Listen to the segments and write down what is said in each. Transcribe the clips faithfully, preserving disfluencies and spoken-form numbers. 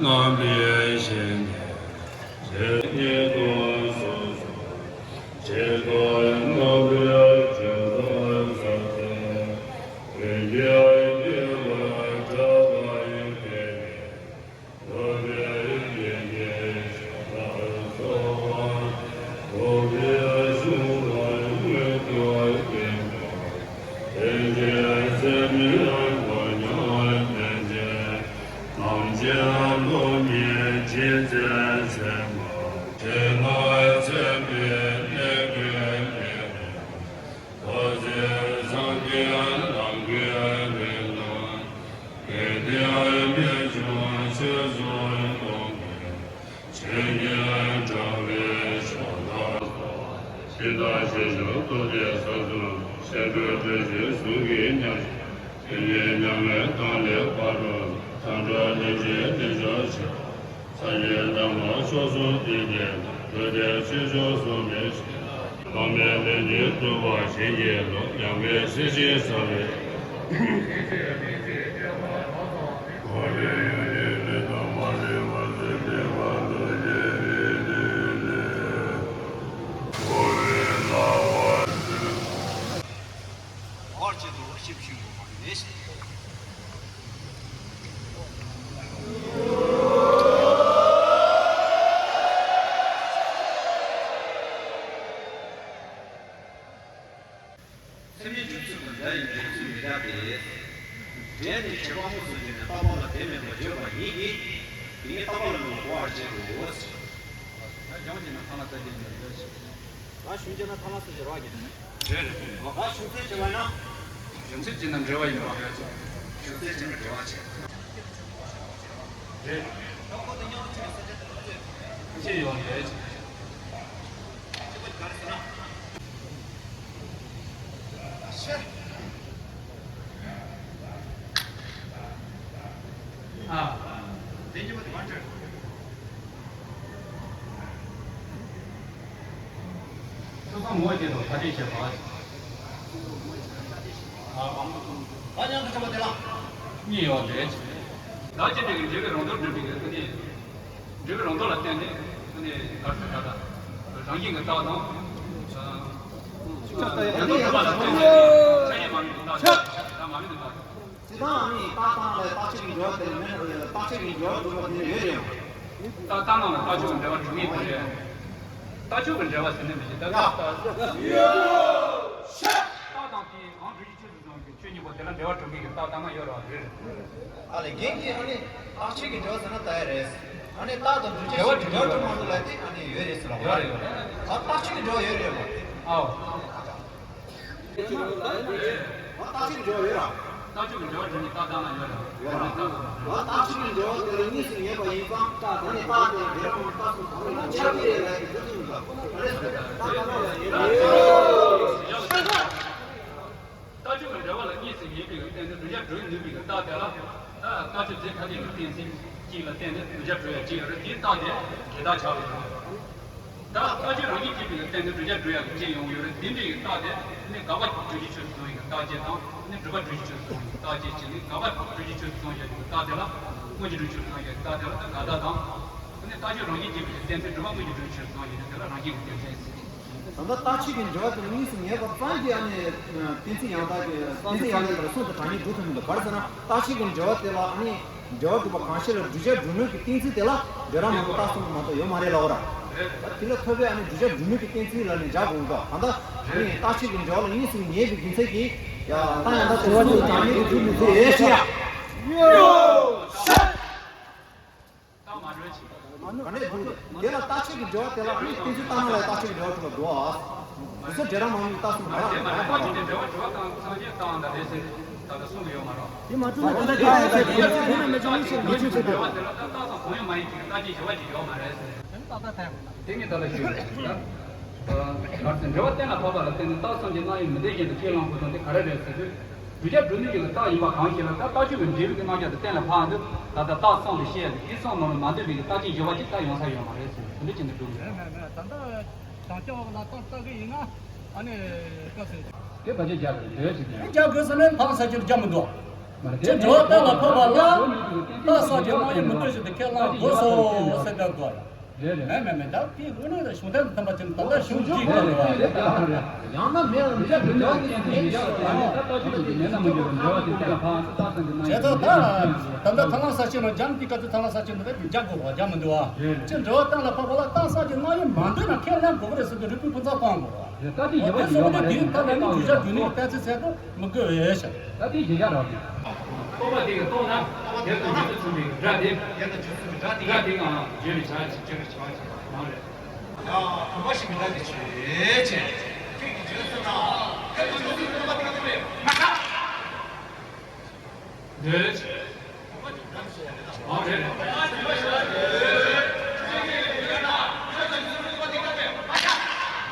རྣམ་པའི་ཞིང་ནས་ཞེས་ཉིད་དུ་སོ་སོ། ཇི་ལྟར་རྣམ་པའི་ཇི་ལྟར་ཟབ་སྟེ། བོད་ཀྱི་བདེ་བར་གྲགས་པ་ཡི་དེ་ནི། འགྲོ་བའི་ཡིད་ཀྱི་ཞིང་ལ་སོགས་པ། འགྲོ་བའི་གཞུང་ལ་མངོན་དུ་བསྟིམ་པ། དེ་ཉིད་སེམས་ཉིད་མགོན་ཉིད་རྟེན་ཅིང་། ནམ་མཁའི་ལྷོ་ཉིད་ཅི་མཛད་མཚན་མ། དེ་ན་མཚན་མའི་གནས་ཀྱི་མེ་ལོང་། ཐོས་བརྩེགས་སངས་རྒྱས་ནམ་མཁའི་རིང་ལ། དགེ་ལྡན་རྨད་བྱུང་ཆོས་སུ་སྟོན་པའི། ཆོས་ཉིད་འདྲ་བའི་ཕྱོགས་ལ། ཇི་ལྟར་ཞི་ཞིང་རྡོ་རྗེ་ས་གསུམ། ཞབས་དྲུང་སྤྲུལ་པའི་གཟུགས་ཀྱིས་མཉམ་ཞིང་། དེ་ཉིད་མྱ་ངན་ལས་འཕགས་པ་འགྲོ། མཐའ་འགྲོ་ནད་ཀྱི་དེ་སྦྱོང་ཕྱིར། སངས་རྒྱས་དང་པོ་མཆོག་གསུམ་བསྟན་བཅོས་ལ། བོད་དོན་ཆོས་སྐྱོང་སྲུང་མའི་ཞིང་། དམ་པའི་ལྷན་ཅིག་འདུས་པ་བྱིན་གྱིས་རློབས། ཡང་དགེ་སྲིད་ཞིའི་ས་བོན། འོར་ཆེད་དུ་ཞིབ་ཞིབ་དགོས་པ་རེད། སེམས་ཉིད་འཇུག་ཚུལ་དང་སྒྲ་ཡི་འཇུག་ཚུལ་མི་འདྲ་སྟེ། སྒྲས་ནི་བྱེད་པ་དངོས་སུ་བརྗོད་ནས་རྟག་པ་ལ་དེ་མེད་པར་བརྗོད་པ་ཉིད་ཀྱིས། དེ་ཉིད་རྟག་པ་ལ་ནི་གོ་བར་བྱེད་དོ། ཡང་སྦྱང་བ་བྱས་ན་ཐ་མ་ས་བཅད་ཉིད་ལ་འགྲེལ་བ་བྱེད། ང་གཞུང་བྱས་ན་ཐ་མ་ས་བཅད་རེད་བ་གི། རེད་རེད། ང་གཞུང་ཚད་བྱས་པ་ཡིན་ན། གཞུང་ཚད་བྱས་ན་འགྲེལ་བ་ཡིན་པ། གཞུང་ཚད་བྱས་ན་འགྲེལ་བ་བྱེད། རེད། ད་ཁོ་དེ་མཉམ་དུ་བྱས་ན་ས་བཅད་དེ་ལ་ས་བཅད། ས་བཅད་ཡོད་རེད། གཅིག་པ་ག་རེ་ཟེར་ན། ཨ་ཤེ། ཨ། དེ་གཉིས་པ་དེ་མ་འཕྲོད། ཐུགས་བསམ་ངོ་བོ་ཅན་དུ་ཐ་དད་བྱེད་པ། ཨ། ཨ་མཉམ་དུ་འགྲོ་བ་དེ་ལ། གཉིས་ཡོད་རེད། བདག་གཅིག་པུས་འབྲས་བུའི་རང་དོན་སྒྲུབ་པའི་ཐ་དད། འབྲས་བུའི་རང་དོན་ལ་བརྟེན་ནས་ཐ་དད་ག་རེ་ཟེར་ད་ལྟ་རང་བཞིན་གྱི་རྟགས་དང་། ཆགས་སྡང་ཡོད་པ་ལ་བརྟེན་ནས་ཆགས་ཡོད་མ་ཡིན་པའི་རྟགས་དང་། ད་མ་ཡིན་པའི་རྟགས་དང་། ཇི་ལྟར་ཨ་ནི་རྟགས་དང་ལ་རྟགས་ཆོས་ཀྱི་འབྲེལ་བ་དེ་མེད་ན། རྟགས་ཆོས་ཀྱི་འབྲེལ་བ་སྒྲུབ་པ་དེ་ཡོད་རེད། རྟགས་དང་ལ་རྟགས་ཆོས་ཀྱི་འབྲེལ་བ་སྒྲུབ་ངེས་དེ་རེད། རྟགས་ཆོས་ཀྱི་འབྲེལ་བ་ཟེར་ནས་མི་བྱེད་ད་ལྟ། རྟགས་དང་དེའི་གང་སྒྲུབ་བྱའི་ཆོས་སུ་བཟུང་གི་ཆོས་གཉིས་པོ་དེ་ལ་འབྲེལ་བ་སྒྲུབ་མཁན་གྱི་རྟགས་དང་ལ་ཡོད་རེད་བ། རེད། ཨ་ལས་རྒན་གྱིས་ཨ་ནི་རྟགས་ཆོས་ཀྱི་འབྲེལ་བ་ཟེར་ན་ད་ཡ་རེད། ཨ་ནི་རྟགས་དང་སྒྲུབ་བྱའི་ཆོས་ཀྱི་འབྲེལ་བ་སྒྲུབ་མ་ཐུབ་ལ་དེ་ཨ་ནི་ཡོད་རེད་ཟེར་བ། ཡོད་རེད། ཡོད་རེད། ཨ་རྟགས་ཆོས་ཀྱི་འབྲེལ་བ་ཡོད་རེད་བ། ཨའོ། རྟགས་ཆོས་ཀྱི་འབྲེལ་བ་ཡོད་ར། རྟགས་ཆོས་ཀྱི་འབྲེལ་བ་སྒྲུབ་མཁན་རྟགས་དང་ལ་ཡོད་རེད་བ། ཡོད་ར། རྟགས་ཆོས་ཀྱི་འབྲེལ་བ་དེ་ལ་གཉིས་སུ་ངེས་པ་ཡིན་ཙང་། ད་ནི་རྟགས་དེ་འབྲེལ་བ་རྟགས་སུ་གང་ལ་ཆགས་ཀྱི་རེད་ལབ་ཀྱི་འདུག་ཟེར་ལ། ཨ་ནི་རྟགས་དང་ལ་ཡོད་རེད། རྟགས་ཆོས་ཀྱི་འབྲེལ་བ་ལ་གཉིས་སུ་ངེས་པའི་རྟེན་དུ་བསྒྲུབ་བྱ་སྒྲུབ་ནུས་པའི་རྟགས་དེ་ལ། ད་རྟགས་ཆོས་དེ་ཐ་དད་ཀྱི་གཏན་ཚིགས་གཅིག་ལ་བརྟེན་ནས་བསྒྲུབ་བྱ་སྒྲུབ་ཡ་གཅིག་ཡོད་རེད། དེའི་རྟགས་དེ་འབྲེལ་རྟགས་ཆགས་ཡོད་རེད། ད་རྟགས་ཆོས་རང་བཞིན་གཅིག་པའི་རྟེན་དུ་བསྒྲུབ་བྱ་སྒྲུབ་ཡ་གཅིག་ཡོང་ཡོད་རེད། དེ་འདྲ་ཡི་རྟགས་དེ་ནི་དགག་པ་སྒྲུབ་བྱའི་ཆོས་སུ་བཟུང་བའི་རྟགས་གཅིག་དང་། ནི་སྒྲུབ་པ་སྒྲུབ་བྱའི་ཆོས་སུ་བཟུང་བའི་རྟགས་གཅིག་བྱས་ནས། དགག་པ་སྒྲུབ་བྱའི་ཆོས་སུ་བཟུང་བའི་རྟགས་དེ་ལ་དངོས་ཀྱི་སྒྲུབ་བྱའི་ཆོས་སུ་བཟུང་བའི་རྟགས་དེ་ལ་ད་དགག་རྟགས་དང་། ནི་རྟགས་ཆོས་རང་བཞིན་གཅིག་པའི་རྟེན་དུ་སྒྲུབ་པ་དངོས་ཀྱི་སྒྲུབ་བྱའི་ཆོས་སུ་བཟུང་བའི་རྟགས་དེ་ལ་རང་བཞིན་གྱི་རྟེན་འབྲེལ་ཟེར། ད་ལྟ་རྟགས་ཆོས་ཀྱི་འབྲེལ་བ་དེ་གཉིས་སུ་ངེས་པ་ཙམ་གྱིས་ཨ་ནི་གཏན་ཚིགས་ཡང་དག་གི། གཏན་ཚིགས་ཡང་དག་དེ་ལ་གསུམ་དུ་གྲངས་ཉིད་འགྲོ་ཐུབ་མི་འདུག་ག་རེ་ཟེར་ན། རྟགས་ཆོས་ཀྱི་འབྲེལ་བ་དེ་ལ་ཨ་ནི་འབྲེལ་བ་སྒྲུབ་པ་གང་ཞིག་ལ་བསྒྲུབ་བྱ་སྒྲུབ་ནུས་ཀྱི་གཏན་ཚིགས་དེ་ལ་འབྲེལ་རང་མ་གཏོགས་རྟགས་གསུམ་དུ་མ་གཏོགས་ཡོད་མ་རེད་ལབ་པ་ར། ད་དེ་ལ་ཐོབ་པའི་ཨ་ནི་བསྒྲུབ་བྱ་སྒྲུབ་ནུས་ཀྱི་གཏན་ཚིགས་ལ་ནི་སྦྱར་དགོས་འདུག་གང་ལྟར་ཨ་ནི་རྟགས་ཆོས་ཀྱི་འབྲེལ་བ་ལ་གཉིས་སུ་ངེས་པའི་རྒྱུ་མཚན་གྱིས་ཡང་རྟགས་ཡང་དག་དེ་ལ་གསུམ་དུ་གྲངས་ཉིད་དུ་འགྲོ་མི་འདུག་ཨེ་ཤེ་ཡ། རྟགས་མ་གྲོལ་ཕྱིན། ག་ནས་འགྲོ་རེད། དེ་ལ་རྟགས་ཆོས་ཀྱི་འབྲེལ་བ་དེ་ལ་ཨ་ནི་གཏན་ཚིགས་ལྟར་སྣང་ལ་རྟགས་ཆོས་ཀྱི་འབྲེལ་བ་གྲུབ་པ་འདུག་ཨ། སུ་འབྲེལ་རང་མང་མི་རྟགས་གསུམ་ག་རང་རེད། རྟགས་གཅིག་དེ་འབྲེལ་བ་དྲི་བ་དང་སངས་རྒྱས་བཏང་བ་འདྲ་རེད་ཟེར་ད་ལྟ་གསུང་གི་ཡོད་མ་རེད། དེ་མ་གྲུབ་ན་ད་ལྟ་ད་ཡོད་ཟེར་དེ་ཡོད་ཟེར་དེ་ཡོད་ཟེར་ད་ལྟ་རྟགས་གསུམ་གང་ཡང་མ་ཡིན་གཅིག་རྟགས་གཅིག་བཞི་པ་གཅིག་ཡོད་མ་རེད་ཟེར། དེ་ནི་ད་ལྟ་ད་ཡོད་ད། དེ་ངས་ད་ལྟ་ཞུས་ཡོད་ད། ག་རེ་ཟེར་འབྲེལ་བ་གཏན་ལ་ཕབ་པ་ལ་བརྟེན་ནས་རྟགས་གསུམ་གྱི་སྣང་ཡུལ་མི་འདོད་རྐྱེན་དུ་ཁས་བླངས་དགོས་དོན་དེ་ག་རེ་རེད་ཟེར་དུས། གདུལ་བྱ་སྒྲུབ་ནུས་ཀྱི་རྟགས་ཡིན་པ་གང་ཞིག་ལ་ད་རྟགས་ཆོས་ཀྱི་འབྲས་བུ་གི་རྣམ་གཞག་དེ་གཏན་ལ་ཕབ་འདུག་ད་ལྟ་རྟགས་གསུམ་ལ་བཤད་ཡ་དེ་དེ་གསུམ་ནང་ལ་མ་འདུས་པའི་རྟགས་གཅིག་བཞི་པ་གཅིག་ད་ཡོང་ས་ཡོད་མ་རེད་ཟེར་དེ་འདྲ་བྱས་ནས་སྒྲུབ་ཡོད། མེད་མེད་མེད་ད་ལྟ་དང་སྐྱོ་བ་ལ་རྟགས་ལྟ་གི་ཡིན་ན་ཨ་ནི་སྐབས་སུ། དེ་བར་ཆད་རྒྱག་དགོས་འདོད་ཞིག་ཡིན། རྒྱག་དགོས་ཟེར་ནས་ཕངས་ས་ཅིར་རྒྱག་མི་འདུག་མ་རེད་ཅེས་དེ་འགྲོ་བ་གཏན་ལ་ཕབ་པ་ལ་རྟགས་གསུམ་གྱི་སྣང་ཡུལ་མི་འདོད་ཞིག་ཏུ་ཁས་བླངས་དགོས་སོ་ཟེར་བསྡད་འདུག་རེད་རེད། མེད་མེད་མེད་ད་དེ་དངོས་གནས་ལ་གཞུང་དོན་དང་མཐུན་པ་ཅིག་ད་ལྟ་གཞུང་གཅིག་གི་རེད་བ། ཡང་ན་མེད་ལ་མི་བྱ་བྲལ་ནས་ཡང་ན་མི་བྱ་བྲལ་ནས་ད་ལྟ་ཆོས་ཀྱི་མེད་ན་མི་འགྱུར་བ་འབྲེལ་བ་དེ་གཏན་ལ་ཕབ་ད་ལྟ་ཆོས་ཀྱི་མེད་ན་བྱས་ཙང་ད་ད་ལྟ་ཐ་ན་ས་ཆེན་ནང་རྒྱ་མི་དེ་ག་ཚོད་ཐ་ན་ས་ཆེན་འདུག་རེད་རྒྱག་དགོས་བ་རྒྱག་མི་འདུག་བ། ཅི་འབྲེལ་བ་གཏན་ལ་ཕབ་པ་ལ་རྟགས་གསུམ་གྱི་སྣང་ཡུལ་མ་འདོད་ན་ཁས་ལེན་དགོས་ཀྱི་རེད་ཟེར་དུས་རིགས་པའི་ཕུན་ཚོགས་གཏོང་དགོས་བ། རེད་ད་དེ་ཡོད་པ་ཡོད་མ་རེད་དེ་ད་ལྟ་ནི་དུས་བཞག་དུས་ནི་ལྟ་ཚེ་ཚད་དུ་མི་དགོས་བས་ཤག་ད་དེ་བཞི་བཞག་རོགས། རྟོག་པ་དེ་གིས་རྟོགས་ན་དེ་དང་དེ་དུ་མཚུངས་པའི་སྒྲ་དེ། སྒྲ་དེ་གང་བརྗོད་པའི་བྱ་བྱེད་པའི་བྱ་བ་ཞིག་མ་རེད། ཡ་བུམ་པ་ཞིག་གི་སྒྲ་དེ་བྱེད་བྱེད། ཁྱེད་ཀྱིས་བརྗོད་ཟེར་ན་ཁྱེད་ཀྱིས་བརྗོད་ཟེར་ན་རྟོག་པ་དེ་ག་དེ་མེད་མ་ཁ། འདོད། ཨོ་རེད།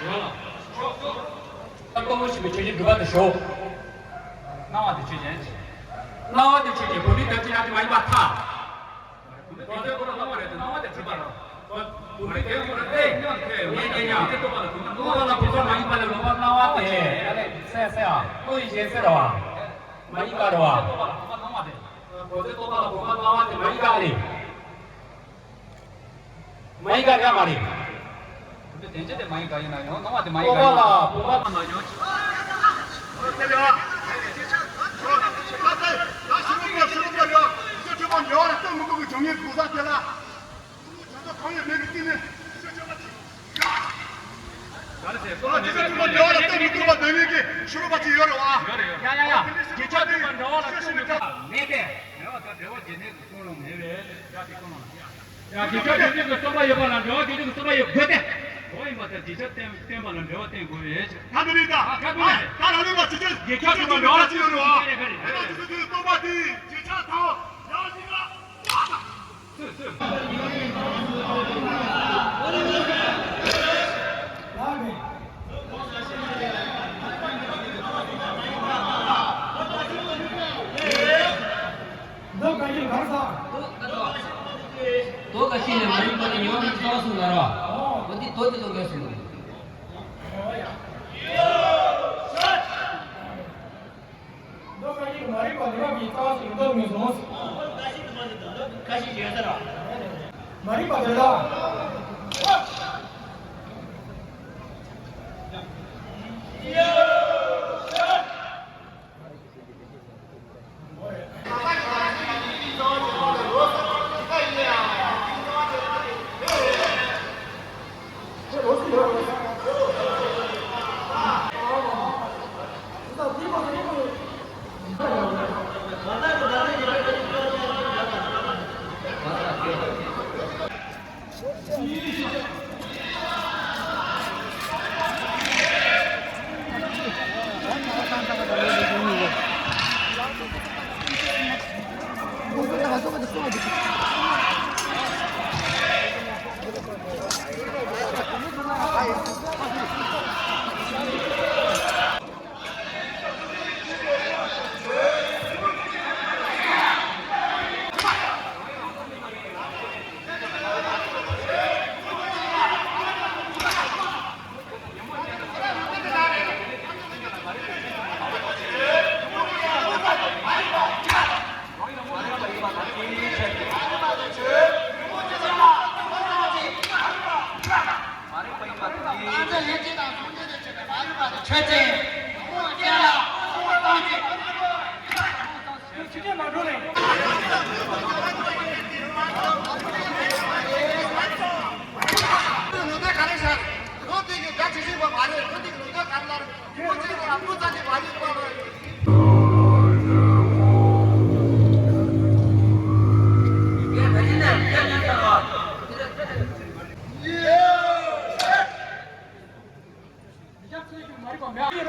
ཡོད་ལ། ལྟ་བུ་ཞིག་པའི་ཆོས་ཉིད་སྒྲུབ་པ་དེ་ཞོག་སྣང་བ་དེ་ཆོས་ཅན། སྣང་བ་དེ་ཆོས་ཅན་བུད་མེད་དམ་ཚིག་ཡང་དེ་མ་ཡིན་པར་ཐལ། བུད་མེད་དམ་ཚིག་ཁོ་ན་སྣང་བ་རེད་དེ་སྣང་བ་དེ་གྲུབ་པ་རེད། བུད་མེད་དེ་ཁོ་ན་ལྟས་ངན་ཐལ་ངན་ངན་ངན་དེ་རྟོགས་པ་ལ་གོམས་ན་སྣང་བ་ལ་གོམས་པ་མ་ཡིན་པ་ལས་ལོག་པར་སྣང་བ་དེ་སེ་སེ་ཨ་ལྟོ་ཡི་ཞེས་ཟེར་བ། མ་ཡིན་པ་རེད་བ། གོ་ཚེ་རྟོག་པ་ལ་གོམས་པ་སྣང་བ་དེ་མ་ཡིན་པ་རེད། མ་ཡིན་པ་རེད་མ་རེད། དེ་བདེན་བྱ་དེ་མ་ཡིན་པ་ཡིན་ན་ཡང་སྣང་བ་དེ་མ་ཡིན་པ་ཡིན་ན་ཡང་། ཡ་ཡ་ཡ། རྗེས་ཆ་དེ་མ་འདྲ་བ་ལ་ལྟོས་མི་དགོས་པ་འདོད་ངེས་ཀྱི་ཤོར་བ་ཅིག་ཡོད་རེད་བ། མེད་པས། མེད་པ་དང་འབྲེལ་བ་བྱེད་ནས་ཀྱི་སྟོང་ལོང་མེད་པས་ཡ་དེ་ཀུན་སློང་ན། ཡ་རྗེས་ཆ་དེ་ཚོའི་རྟོག་པ་ཡོད་པ་ལ་འབྲེལ་བ་དེ་དུས་ཀྱི་རྟོག་པ་ཡོད་དགོས་ཏེ། འོ་ཡིན་པ་དང་རྗེས་ཆ་བསྟན་བསྟན་པ་ལ་འབྲེལ་བ་བསྟན་དགོས་པས། ད་འདི་རེད་ད། ད་འདི་རེད། ད་རང་རེད་བ་ཇི་ཆ་རྗེས་ཆ་དེ་མ་འབྲེལ་བ་བྱེད་ཀྱི་ཡོད་རེད་བ། མེད་པ་དེ་ཚོའི་རྟོག་པ་དེ་རྗེས་ཆ་དང་ཡང་ཅིག་ལ། མདོ་ག་ཤེས་ནས་མ་རིག་པ་ནི་ཉོན་མོངས་ཀྱི་རྩ་བ་གསུམ་ལ་རོ། འོ་འདི་མདོ་འདི་ལོ་གས་སུ། མདོ་ཁ་ཅིག་མ་རིག་པ་འདི་རབ་ཀྱི་རྩ་བ་ཞིག་མདོ་མི་བཟུང་། ཁ་ཅིག་ཡོད་ས་ར། མ་རིག་པ་འདི་ལ།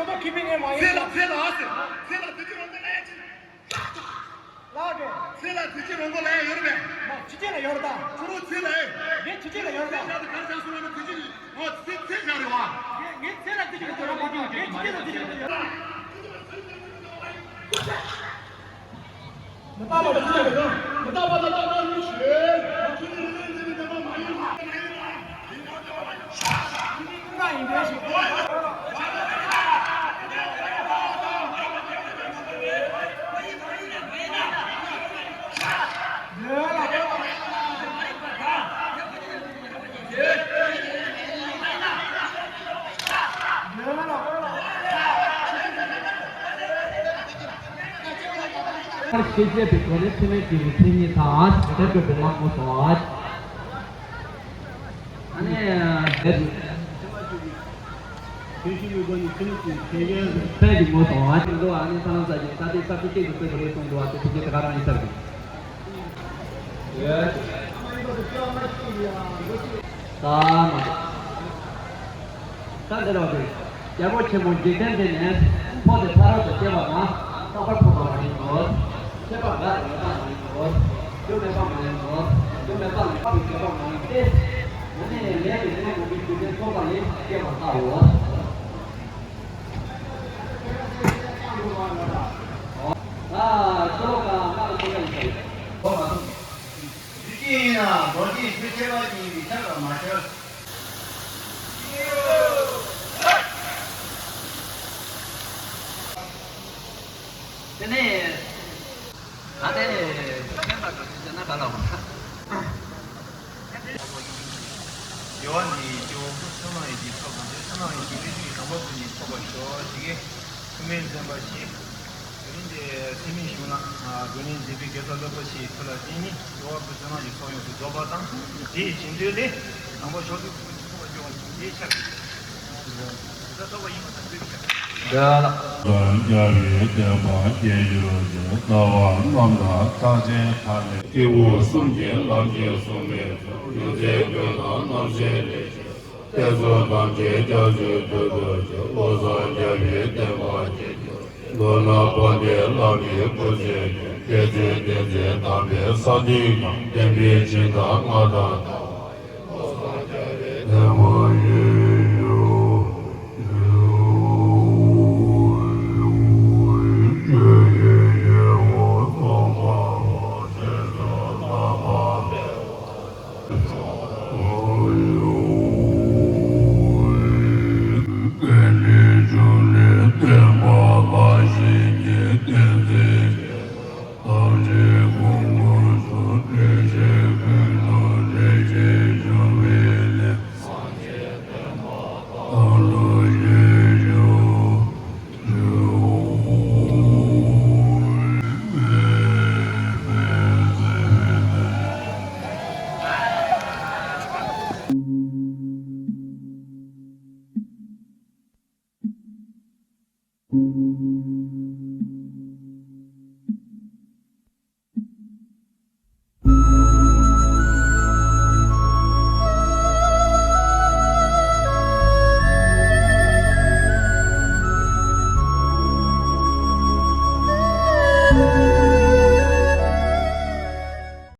ཁྱོད་ཁེ་ཕན་ངས་མ་ཡིན། ཚེ་ལ་ཚེ་ལ་ཨ་ཟེར། ཚེ་ལ་དེ་ཅི་རང་གི་ལ་ཡ་ཅི། ལགས་ཀྱི། ཚེ་ལ་དེ་ཅི་རང་གི་ལ་ཡ་ཡོད་རེད་པས། མ་ཁྱི་ཅི་ལ་ཡོད་རེད་ད། ཁྱོད་རང་ཚེ་ལ་ཨེ། ངས་ཁྱི་ཅི་ལ་ཡོད་རེད་ད། ཚེ་ལ་དེ་གར་ཆགས་སོང་ན་དེ་ཅི་ཨོ་ཚེ་ཚེ་བཞག་རེད་བ། ངས་ངས་ཚེ་ལ་དེ་ཅི་ལ་ཡོད་རེད་མ་གཏོགས་ངས་ཁྱི་ཅི་ལ་དེ་ཅི་ལ་ཡོད་རེད། མི་རྟག་པ་དང་མི་རྟག་པ་དང་རྟག་པ་གཉིས་ཤིག་ཤེས་བྱེད་པའི་སྒོ་ནས་འཕྲིན་ལས་ཀྱི་མཚན་ཉིད་དང་དེ་ལྟར་དགོས་པའི་ལམ་ངོ་སོ། ཨ་ནི། དེ་བཞིན་ཡོད་པ་ནི་འཕྲིན་ལས་ཀྱི་མཚན་ཉིད་ཀྱི་ངོ་སོ། ཨ་ནི་འདུག་ཨ་ནི་ས་ལམ་ས་ཀྱི་ས་དེ་ས་ཁུལ་གཅིག་ཏུ་སྤེལ་དགོས་རེད་གསུངས་འདུག་ཨ་དེ་ཐུགས་རྗེ་དེ་ག་རང་ཡིན་ས་རེད། ཡོད། ས་མ་རེད། ད་འདི་ལོག་སྟེ། རྒྱལ་པོ་ཆེན་པོ་འཇིག་རྟེན་འདི་ནས་འཕོ་སྟེ་ཕ་རོལ་ཏུ་སྐྱེ་བ་ན་རྟག་པར་འཕོ་བ་མ་ཡིན་ནོ། ཁྱད་པར་འགའ་རེ་མེད་པ་མ་ཡིན་ནོ། རྒྱུ་མེད་པ་མ་ཡིན་ནོ། རྒྱུ་མེད་པ་ལ་ཁྱད་པར་འགའ་རེ་མེད་པ་མ་ཡིན་ཏེ། ཡང་ནི་ལས་ཀྱི་ལས་དགོས་པའི་རྒྱུ་མཚན་ཐོབ་པ་ལས་སྐྱེ་བ་ལྟ་བུའོ། ཨ་ཤོ་ལོ་ཀ་ལྔ་དང་བཅོ་ལྔ་ཡིན་ས་རེད། འོ་མ་སོང་། རྒྱུ་ཅི་ཡིན་ན་རྡོ་རྗེ་ཆོས་ཁྱད་པར་ཅན་ཡིན་པས་ཁྱབ་པར་མ་ཁྱབ། དེ་ནས་ད་དེ་ནས་ཕན་པ་འགྲོ་ཞེས་བྱས་ན་ག་ལ་འོང་ན། དགེ་བ་འདི་ཡིས་སྐྱེ་བོ་ཀུན་ཚེ་རིང་བའི་རྒྱུ་ཐོབ་པ་དང་། ཚེ་རིང་བའི་རྒྱུ་ལས་བྱུང་བའི་དམ་པ་ཀུན་གྱི་ཐོབ་པར་ཤོག་ཅེས་ཐུགས་སྨོན་མཛད་པ་བཞིན། དེ་རིང་འདི་ཚེ་རིང་གཞུང་ལ་དགོན་ནས་མཛད་པའི་དགེ་རྩ་སློབ་དཔོན་ཞིག་ཐུགས་ལ་བརྟེན་ནས་འགྲོ་བ་ཀུན་ཚེ་རིང་གི་ཚོགས་ཡོངས་སུ་རྫོགས་པ་དང་། དེའི་བྱིན་རྟེན་ལས་དང་པོ་ཞོགས་ཀྱི་སྐུ་ཚེ་ཐོག་པ་སྐྱོང་བ་དེའི་ཕྱིར་དེ་ལྟ་བ་ཡིན་པ་དང་འདུས་ཤིང་། ལ། རྒྱལ་བའི་བསྟན་པ་རྒྱས་གྱུར་ཅིག་ལྟ་བ་རྣམས་ལ་རྟག་ཅན་ཐ་མལ། སྐྱེས་བུ་གསུམ་གྱི་ལམ་གྱིས་བཟུང་བའི་ཚུལ། མྱུར་མཛད་ཀུན་ལ་རྣམ་འཕྲུལ་ལས་བྱུང་། དེ་ཚོ་ཐམས་ཅད་སྐྱབས་སུ་མཆིའོ་ཞེས། བློ་བཟང་རྒྱལ་བའི་བསྟན་པ་རྒྱས་གྱུར་ཅིག་མདོར་ན་དཔལ་ལྡན་བླ་མའི་སྐུ་ཚེ་མྱུར། མཁས་བཙུན་བསྟན་འཛིན་དམ་པའི་ས་སྟེང་ན། བསྟན་པའི་སྦྱིན་བདག་མངའ་ཐང་དར་བ་ཡི། བློ་བཟང་རྒྱལ་བའི་བསྟན་པ་ཡིན་ཞུ།